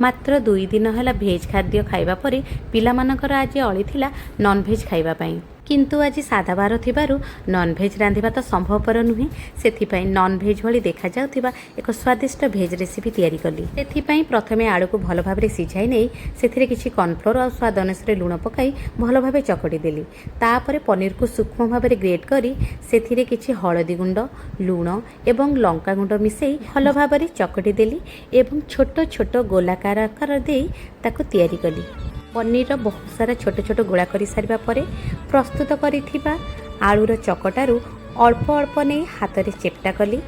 ମାତ୍ର 2 ଦିନ ହେଲା ଭେଜ୍ ଖାଦ୍ୟ ଖାଇବା ପରେ ପିଲାମାନଙ୍କର ଆଜି ଅଳି ଥିଲା ନନ୍ଭେଜ୍ ଖାଇବା ପାଇଁ। କିନ୍ତୁ ଆଜି ସାଧା ବାର ଥିବାରୁ ନନ୍ଭେଜ୍ ରାନ୍ଧିବା ତ ସମ୍ଭବପର ନୁହେଁ। ସେଥିପାଇଁ ନନ୍ଭେଜ୍ ଭଳି ଦେଖାଯାଉଥିବା ଏକ ସ୍ୱାଦିଷ୍ଟ ଭେଜ୍ ରେସିପି ତିଆରି କଲି। ସେଥିପାଇଁ ପ୍ରଥମେ ଆଳୁକୁ ଭଲ ଭାବରେ ସିଝାଇ ନେଇ ସେଥିରେ କିଛି କର୍ଣ୍ଣଫ୍ଲୋର୍ ଆଉ ସ୍ୱାଦ ଅନୁସାରେ ଲୁଣ ପକାଇ ଭଲ ଭାବେ ଚକଟି ଦେଲି। ତାପରେ ପନିରକୁ ସୂକ୍ଷ୍ମ ଭାବରେ ଗ୍ରେଟ୍ କରି ସେଥିରେ କିଛି ହଳଦୀ ଗୁଣ୍ଡ, ଲୁଣ ଏବଂ ଲଙ୍କା ଗୁଣ୍ଡ ମିଶାଇ ଭଲ ଭାବରେ ଚକଟି ଦେଲି ଏବଂ ଛୋଟ ଛୋଟ ଗୋଲାକାର ଆକାର ଦେଇ ତାକୁ ତିଆରି କଲି। ପନିରର ବହୁତ ସାରା ଛୋଟ ଛୋଟ ଗୋଳା କରିସାରିବା ପରେ ପ୍ରସ୍ତୁତ କରିଥିବା ଆଳୁର ଚକଟାରୁ ଅଳ୍ପ ଅଳ୍ପ ନେଇ ହାତରେ ଚେପ୍ଟା କଲି।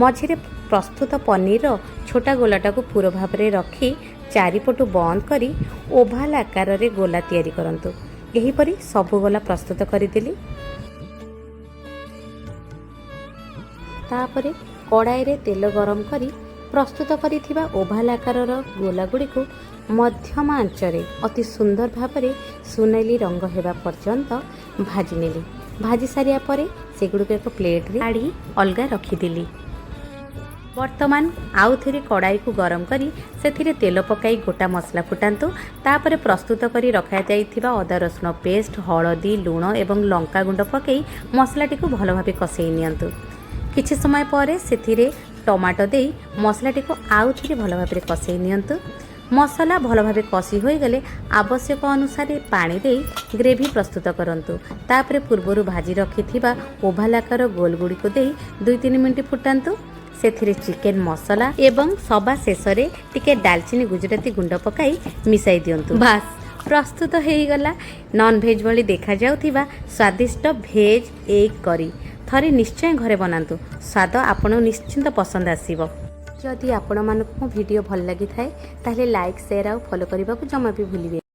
ମଝିରେ ପ୍ରସ୍ତୁତ ପନିରର ଛୋଟା ଗୋଲାଟାକୁ ପୁର ଭାବରେ ରଖି ଚାରିପଟୁ ବନ୍ଦ କରି ଓଭାଲ ଆକାରରେ ଗୋଲା ତିଆରି କରନ୍ତୁ। ଏହିପରି ସବୁ ଗୋଲା ପ୍ରସ୍ତୁତ କରିଦେଲି। ତାପରେ କଡ଼ାଇରେ ତେଲ ଗରମ କରି ପ୍ରସ୍ତୁତ କରିଥିବା ଓଭାଲ ଆକାରର ଗୋଲାଗୁଡ଼ିକୁ ମଧ୍ୟମ ଆଞ୍ଚରେ ଅତି ସୁନ୍ଦର ଭାବରେ ସୁନେଲି ରଙ୍ଗ ହେବା ପର୍ଯ୍ୟନ୍ତ ଭାଜି ନେଲି। ଭାଜି ସାରିବା ପରେ ସେଗୁଡ଼ିକୁ ଏକ ପ୍ଲେଟ୍ରେ କାଢ଼ି ଅଲଗା ରଖିଦେଲି। ବର୍ତ୍ତମାନ ଆଉଥରେ କଡ଼ାଇକୁ ଗରମ କରି ସେଥିରେ ତେଲ ପକାଇ ଗୋଟା ମସଲା ଫୁଟାନ୍ତୁ। ତାପରେ ପ୍ରସ୍ତୁତ କରି ରଖାଯାଇଥିବା ଅଦା ରସୁଣ ପେଷ୍ଟ, ହଳଦୀ, ଲୁଣ ଏବଂ ଲଙ୍କା ଗୁଣ୍ଡ ପକାଇ ମସଲାଟିକୁ ଭଲ ଭାବେ କଷେଇ ନିଅନ୍ତୁ। କିଛି ସମୟ ପରେ ସେଥିରେ ଟମାଟୋ ଦେଇ ମସଲାଟିକୁ ଆଉଥରେ ଭଲ ଭାବରେ କଷେଇ ନିଅନ୍ତୁ। ମସଲା ଭଲ ଭାବେ କଷି ହୋଇଗଲେ ଆବଶ୍ୟକ ଅନୁସାରେ ପାଣି ଦେଇ ଗ୍ରେଭି ପ୍ରସ୍ତୁତ କରନ୍ତୁ। ତାପରେ ପୂର୍ବରୁ ଭାଜି ରଖିଥିବା ଓଭାଲ ଆକାର ଗୋଲ ଗୁଡ଼ିକୁ ଦେଇ 2-3 ମିନିଟ୍ ଫୁଟାନ୍ତୁ। ସେଥିରେ ଚିକେନ୍ ମସଲା ଏବଂ ସବା ଶେଷରେ ଟିକେ ଡାଲଚିନି, ଗୁଜୁରାତି ଗୁଣ୍ଡ ପକାଇ ମିଶାଇ ଦିଅନ୍ତୁ। ବାସ୍, ପ୍ରସ୍ତୁତ ହେଇଗଲା ନନ୍ଭେଜ୍ ଭଳି ଦେଖାଯାଉଥିବା ସ୍ୱାଦିଷ୍ଟ ଭେଜ୍ ଏଗ୍ କରି। ଥରେ ନିଶ୍ଚୟ ଘରେ ବନାନ୍ତୁ, ସ୍ୱାଦ ଆପଣଙ୍କୁ ନିଶ୍ଚିନ୍ତ ପସନ୍ଦ ଆସିବ। ଯଦି ଆପଣମାନଙ୍କୁ ମୋ ଭିଡ଼ିଓ ଭଲ ଲାଗିଥାଏ, ତାହେଲେ ଲାଇକ୍, ସେୟାର ଆଉ ଫଲୋ କରିବାକୁ ଜମା ବି ଭୁଲିବେନି।